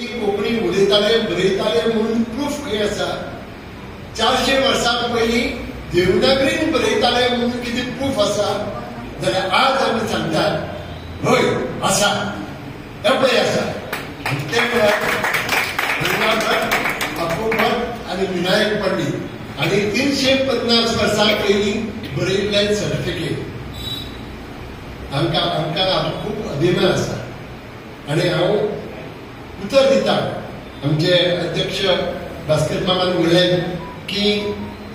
कोंकणी उलयताले बरयताले म्हणून प्रूफ खंय आसा? 400 वर्सां पयलीं देवनागरीन बरयताले म्हणून कितें प्रूफ आसा? जाल्यार आज आमी सांगतात हय आसा, हें पळय आसा. ते म्हळ्यार रंगा भट, बापू भट आनी विनायक पंडीत आनी 350 वर्सां पयलीं बरयिल्लें सर्टिफिकेट. आमकां आमकां खूब अभिमान आसा. आनी हांव उतर दिता, आमचे अध्यक्ष भास्कर मामान म्हणलें की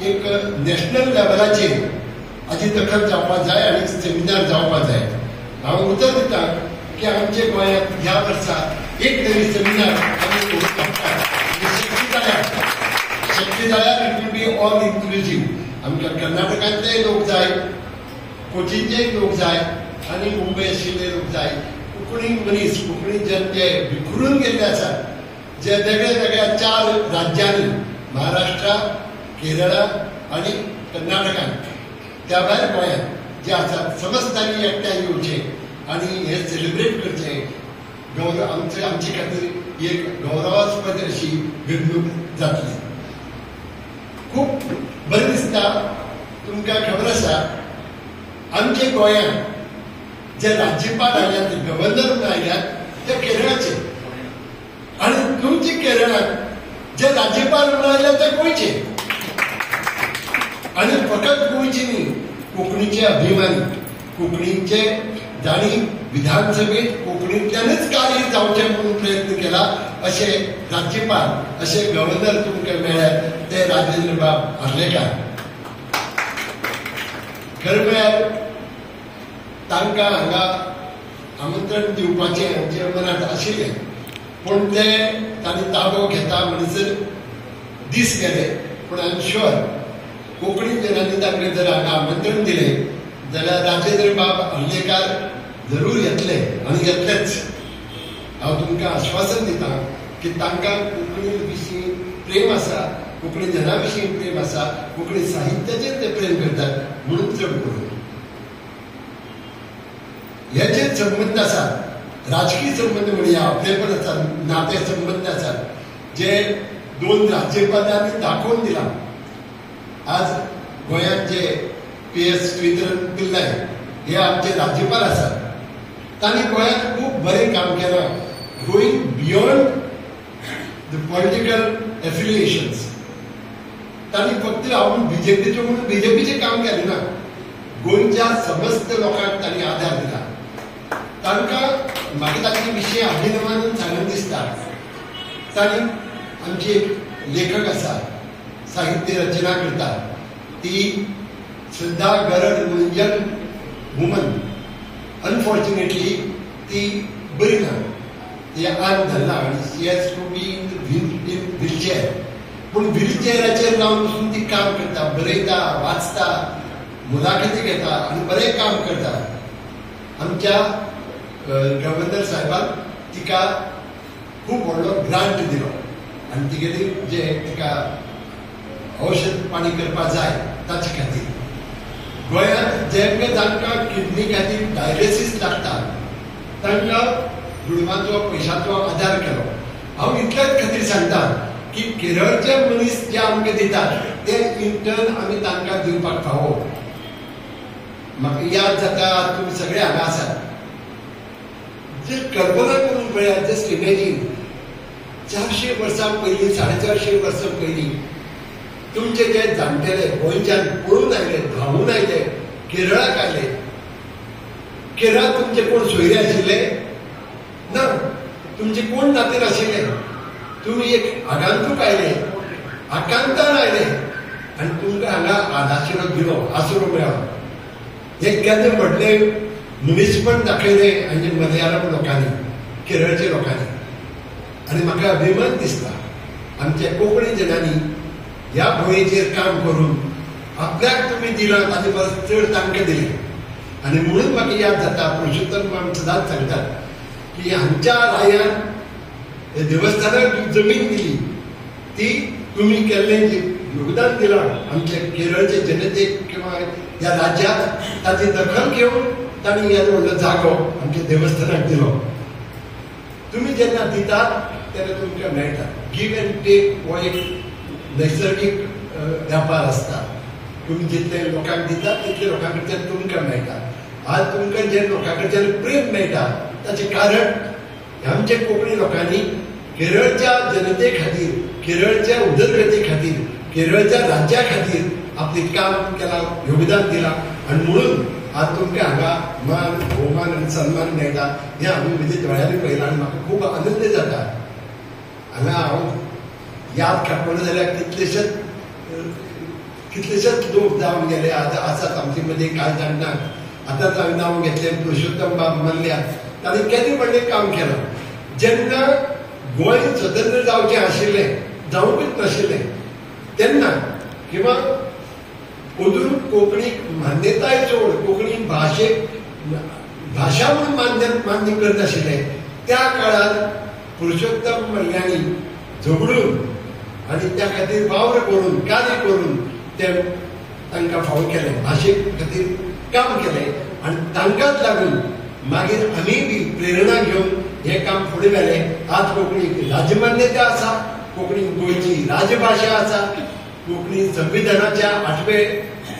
एक नॅशनल लेवलाचेर हाजी दखल जावपाक जाय आनी सेमिनार जावपाक जाय. हांव उतर दिता की आमच्या गोंयांत ह्या वर्सा एक तरी सेमिनार आमी करूंक शकता. शक्य जाल्यार it will be all inclusive. आमकां कर्नाटकांतलेय लोक जाय, कोचीनचेय लोक जाय आनी मुंबय आशिल्ले लोक जाय. कोंकणी मनीस, कोंकणी जन जे विखरून गेल्ले आसात, जे वेगळ्या वेगळ्या 4 राज्यांनी, महाराष्ट्र, केरळा आनी कर्नाटकान, त्या भायर गोंयांत जे आसात, समस्तांनी एकठांय येवचें आनी हें सेलिब्रेट करचें. गौरव आमचे आमचे खातीर एक गौरवास्पद अशी घडणूक जातली. खूब बरें दिसता. तुमकां खबर आसा, आमच्या गोंयांत जे राज्यपाल आयल्यात, गव्हर्नर म्हणून आयल्यात, ते केरळाचे, आनी तुमचे केरळांत जे राज्यपाल म्हणून आयल्यात ते गोंयचे. आनी फकत गोंयचे न्ही, कोंकणीचे अभिमानी, कोंकणीचे जांणी विधानसभेत कोंकणींतल्यानच कार्य जावचें म्हणून प्रयत्न केला अशे राज्यपाल, अशे गव्हर्नर तुमकां मेळ्ळ्यात ते राजेंद्र बाब आर्लेकार. खरें म्हळ्यार तांकां हांगा आमंत्रण दिवपाचें आमच्या मनांत आशिल्लें, पूण ते तांणी ताबो घेता म्हणसर दीस गेले. पूण I am sure Konkani जनांनी तांकां जर हांगा आमंत्रण दिलें जाल्यार राजेंद्र बाब आर्लेकार जरूर येतले आनी येतलेच. हांव तुमकां आश्वासन दिता की तांकां कोंकणी विशीं प्रेम आसा, कोंकणी जना विशीं प्रेम आसा, कोंकणी साहित्याचेर ते प्रेम करतात म्हणून चड करून हे जे संबंद आसात, राजकीय संबंद म्हणया, आपलेपण आसात, नाते संबंद आसात, जे 2 राज्यपालांनी दाखोवन दिला. आज गोंयांत जे PS Sreedharan Pillai हे आमचे राज्यपाल आसात, तांणी गोंयांत खूब बरें काम केलां, going beyond the political affiliations. तांणी फक्त हांव बीजेपीचो म्हणून बीजेपीचें काम केलें ना, गोंयच्या समस्त लोकांक तांणी आदार दिला. तांकां म्हाका तांचे विशीं अभिनंदन सांगून दिसता. तांणी आमची एक लेखक आसा, साहित्य रचना करता, ती श्रद्धा गरड म्हणून यंग वुमन, अनफॉर्च्युनेटली ती बरी ना, ती आंग धरला आनी she has to be in wheelchair. पूण व्हीलचेअराचेर रावन बसून ती काम करता, बरयता, वाचता, मुलाखती घेता आनी बरें काम करता. आमच्या गव्हर्नर साहेबान तिका खूब व्हडलो ग्रांट दिलो आनी तिगेली जे तिका औषध पाणी करपाक जाय ताचे खातीर. गोंयांत जेन्ना तांकां किडनी खातीर डायलिसीस लागता तांकां दुडवांचो, पयशांचो आदार केलो. हांव इतल्याच खातीर सांगता की केरळचे मनीस जे आमकां दितात ते इंटर्न आमी तांकां दिवपाक फावो. म्हाका याद जाता, तुमी सगळे हांगा आसात, जे कल्पना करून पळयात, जस्ट इमेजीन, 400 वर्सां पयलीं, 450 वर्सां पयलीं तुमचे जे जाणटेले गोंयच्यान पळून आयले, धांवून आयले, केरळाक आयले. केरळाक तुमचे कोण सोयरे आशिल्ले ना, तुमचे कोण नाते नाशिल्ले, तुमी एक आगांतूक आयले, आकांतान आयले आनी तुमकां हांगा आदाशिरो दिलो, आसरो मेळ्ळो. हे केन्ना व्हडलें मनीसपण दाखयलें आनी मलयाळम लोकांनी, केरळच्या लोकांनी. आनी म्हाका अभिमान दिसता आमच्या कोंकणी जनांनी ह्या भुंयेचेर काम करून आपल्याक तुमी दिलां ताचे परस चड तांकां दिलें. आनी म्हणून म्हाका याद जाता, पुरुषोत्तम माम सदांच सांगतात की आमच्या रायान देवस्थानाक जमीन दिली ती तुमी केल्लें जे योगदान दिलां आमच्या केरळचे जनतेक किंवा ह्या राज्यात, ताची दखल घेवन तांणी ह्या व्हडलो जागो आमच्या देवस्थानाक दिलो. तुमी जेन्ना दितात तेन्ना तुमकां मेळटा. गिव एंड टेक हो एक नैसर्गीक व्यापार आसता. तुमी जितले लोकांक दितात तितले लोकां कडच्यान तुमकां मेळटा. आज तुमकां जे लोकां कडच्यान प्रेम मेळटा ताचें कारण आमच्या कोंकणी लोकांनी केरळच्या जनते खातीर, केरळच्या उदरगती खातीर, केरळच्या राज्या खातीर आपलें काम केलां, योगदान दिलां आनी म्हणून आज तुमकां हांगा मान, भोवमान आनी सन्मान मेळटा. हें आमी म्हज्या दोळ्यांनी पळयलां आनी म्हाका खूब आनंद जाता. हांगा हांव याद काडटलो जाल्यार कितलेशेच लोक जावन गेले आज आसात आमचे मदीं, कांय जाण ना. आतांच हांवें नांव घेतलें पुरुषोत्तम बाब मल्ल्या, ताणें केदें व्हडलें काम केलां. जेन्ना गोंय स्वतंत्र जावचें आशिल्लें, जावंकूच नाशिल्लें तेन्ना, किंवा अजून कोंकणीक मान्यताय सोड, कोंकणी भाशेक भाशा म्हणून मान्य करनाशिल्लें, त्या काळार पुरुषोत्तम मल्ल्यांनी झगडून आनी त्या खातीर वावर करून, कार्य करून ते तांकां फावो केलें, भाशे खातीर काम केलें आनी तांकांच लागून मागीर आमी बी प्रेरणा घेवन हें काम फुडें व्हेलें. आज कोंकणीक राजमान्यता आसा, कोंकणी गोंयची राजभाशा आसा. कोंकणी संविधानाच्या 8वे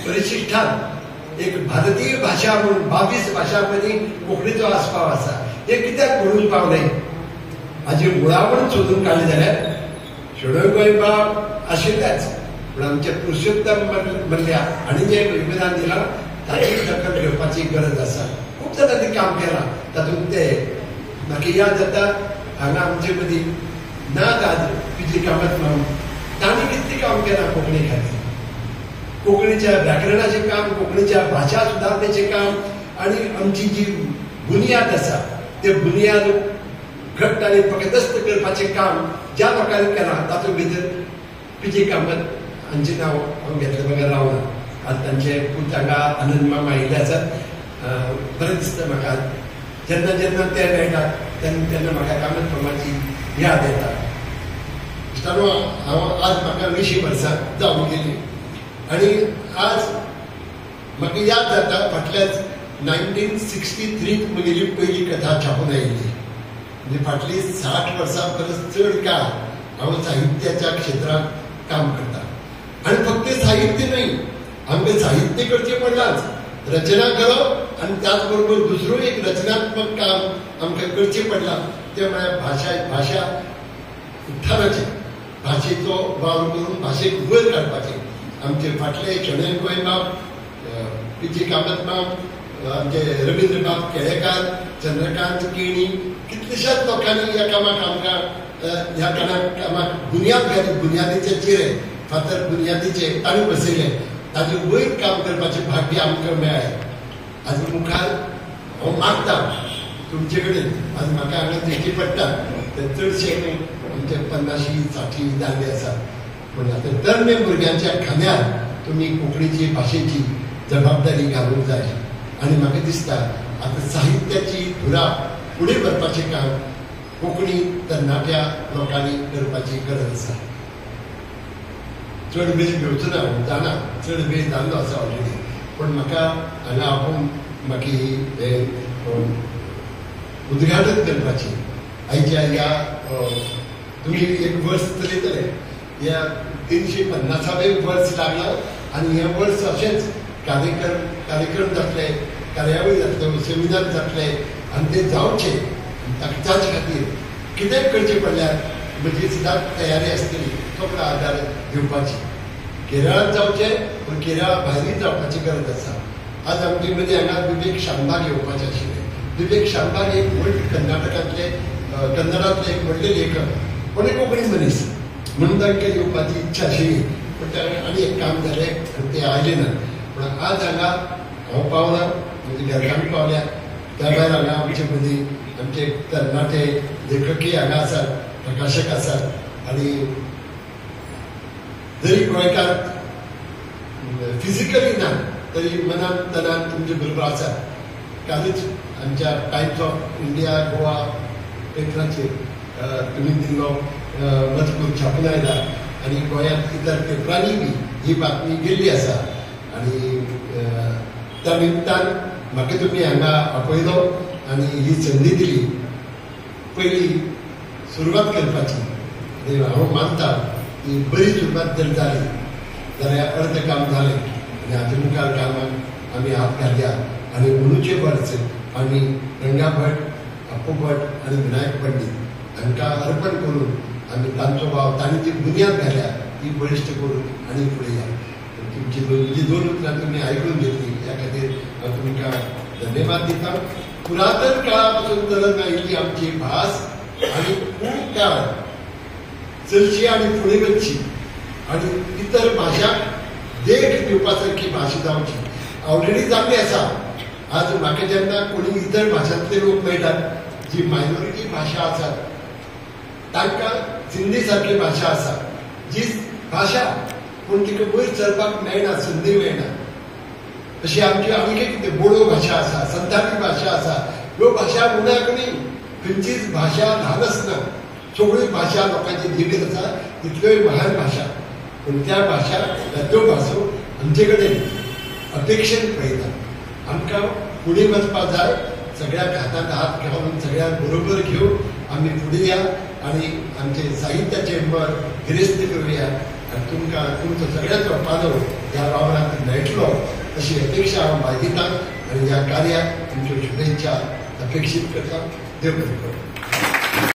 परिशिष्ठांत एक भारतीय भाशा म्हणून 22 भाशां मदीं कोंकणीचो आस्पाव आसा. हें कित्याक घडून पावलें हाची मुळावण सोदून काडलें जाल्यार शणै गोंयबाब आशिल्लेच, पूण आमचे पुरुषोत्तम मल्ल्या हांणी जें योगदान दिलां ताची दखल घेवपाची गरज आसा. खूब जाणांनी काम केलां, तातूंत ते म्हाका याद जाता हांगा आमचे मदीं ना आज पी जी कामत माम, तांणी कितलें काम केलां कोंकणी खातीर, कोंकणीच्या व्याकरणाचें काम, कोंकणीच्या भाशा सुदारणेचें काम आनी आमची जी बुनियाद आसा ते बुनियाद घट्ट आनी पकदस्त करपाचें काम ज्या लोकांनी केलां तातूंत भितर पी जी कामत हांचें नांव हांव घेतलें बगर रावना. आज तांचे पूत हांगा आनंद मामा आयिल्ले आसात. बरें दिसता म्हाका जेन्ना जेन्ना ते मेळटात तेन्ना तेन्ना म्हाका कामत मामाची याद येता. इश्टानो, हांव आज म्हाका 80 वर्सां जावन गेली आनी आज म्हाका याद जाता फाटल्याच 1963 म्हगेली पयली कथा छापून आयिल्ली. म्हणजे फाटली 60 वर्सां परस चड काळ हांव साहित्याच्या क्षेत्रांत काम करता. आनी फक्त साहित्य न्हय, आमकां साहित्य करचें पडलाच, रचना करप आनी त्याच बरोबर दुसरो एक रचनात्मक काम आमकां करचें पडलां, तें म्हळ्यार भाशा उत्थानाचें, भाशेचो वावर करून भाशेक वयर काडपाचें. आमचे फाटले शणै गोंयबाब, पी जी कामत माम, आमचे रवींद्रबाब केळेकार, चंद्रकांत केणी, कितलेशाच लोकांनी ह्या कामाक आमकां ह्या कामाक बुन्याद घाली. बुन्यादीचे चिरे, फातर बुन्यादीचे तांणी बसयले, ताजे वयर काम करपाचें भाग्य आमकां मेळ्ळें. आज मुखार हांव मागता तुमचे कडेन, आज म्हाका हांगा दिश्टी पडटा ते चडशे आमचे 50 60 जाल्ले आसात, पूण आतां तरणे भुरग्यांच्या खांद्यार तुमी कोंकणीची भाशेची जबाबदारी घालूंक जाय. आनी म्हाका दिसता आतां साहित्याची धुरा फुडें व्हरपाचें काम कोंकणी तरणाट्या लोकांनी करपाची गरज आसा. चड वेळ घेवचो ना, जाणा चड वेळ जाल्लो आसा ऑलरेडी, पूण म्हाका हांगा आपोवन म्हाका हें उद्घाटन करपाची आयच्या ह्या तुमी एक वर्स चलयतले, ह्या 350वें वर्स लागलां आनी हें वर्स अशेंच कार्यक्रम जातले, कार्यावळी जातल्यो, सेमिनार जातले आनी ते जावचे ताच्याच खातीर कितेंय करचें पडल्यार म्हजी सदांच तयारी आसतली सगळो आदार दिवपाची. केरळांत जावचें पूण केरळा भायरूय जावपाची गरज आसा. आज आमचे मदीं हांगा विवेक शांबाग येवपाचे आशिल्ले. विवेक शांबाग एक व्हड कर्नाटकांतले, कन्नडांतले एक व्हडले लेखक, पण एक कोंकणी मनीस म्हणून तांकां येवपाची इच्छा आशिल्ली, पूण आनी एक काम जालें आनी ते आयले ना. पूण आज हांगा हांव पावला, म्हजे घरकान्न पावल्या, त्या भायर हांगा आमचे मदीं आमचे तरणाटे लेखकय हांगा आसात, प्रकाशक आसात. आनी जरी गोंयकार फिजिकली ना तरी मनान तनान तुमचे बरोबर आसात. कालूच आमच्या टायम्स ऑफ इंडिया गोवा पेपराचेर तुमी दिल्लो मजकूर छापून आयला आनी गोंयांत इतर पेपरांनी बी ही बातमी गेल्ली आसा. आनी त्या निमतान म्हाका तुमी हांगा आपयलो आनी ही संदी दिली. पयली सुरवात करपाची आनी हांव मानता की बरी सुरवात जर जाली जाल्यार अर्द काम जालें आनी हाजे मुखार कामाक आमी हात घालया. आनी अंदूचें वर्स आमी रंगा भट, अप्पू भट आनी विनायक पंडीत हांकां अर्पण करून आमी तांचो भाव तांणी जी बुन्याद घाल्या ती बळिश्ट करून आनी फुडें या. तुमची जी दोन उतरां तुमी आयकून घेतली ह्या खातीर हांव तुमकां धन्यवाद दिता. पुरातन काळा पासून चलत आयिल्ली आमची भास आनी खूब काळ चलची आनी फुडें वचची आनी इतर भाशांक देख दिवपा सारकी भाशा जावची ऑलरेडी जाल्ली आसा. आज म्हाका जेन्ना कोणी इतर भाशांतले लोक मेळटात जी मायनॉरिटी भाशा आसात तांकां सिंधी सारकी भाशा आसा जी भाशा पूण तिका वयर चलपाक मेळना, संदी मेळना. अशी आमची आनीक कितें बोडो भाशा आसा, संताली भाशा आसा. ह्यो भाशा उणाक न्ही, खंयचीच भाशा ल्हान आसना, सगळ्यो भाशा लोकांची जिबेर आसा तितल्योय महान भाशा. पूण त्या भाशा त्यो भासो आमचे कडेन अपेक्षेन पळयता. आमकां फुडें वचपाक जाय, सगळ्यांक हातांत हात घालून सगळ्यांक बरोबर घेवन आमी फुडें या आनी आमचें साहित्याचें मळ गिरेस्त करुया आनी तुमकां तुमचो सगळ्यांचो पालव ह्या वावरांत मेळटलो अशी अपेक्षा हांव बाळगितां आनी ह्या कार्याक तुमच्यो शुभेच्छा अपेक्षीत करता. देव बरें करूं.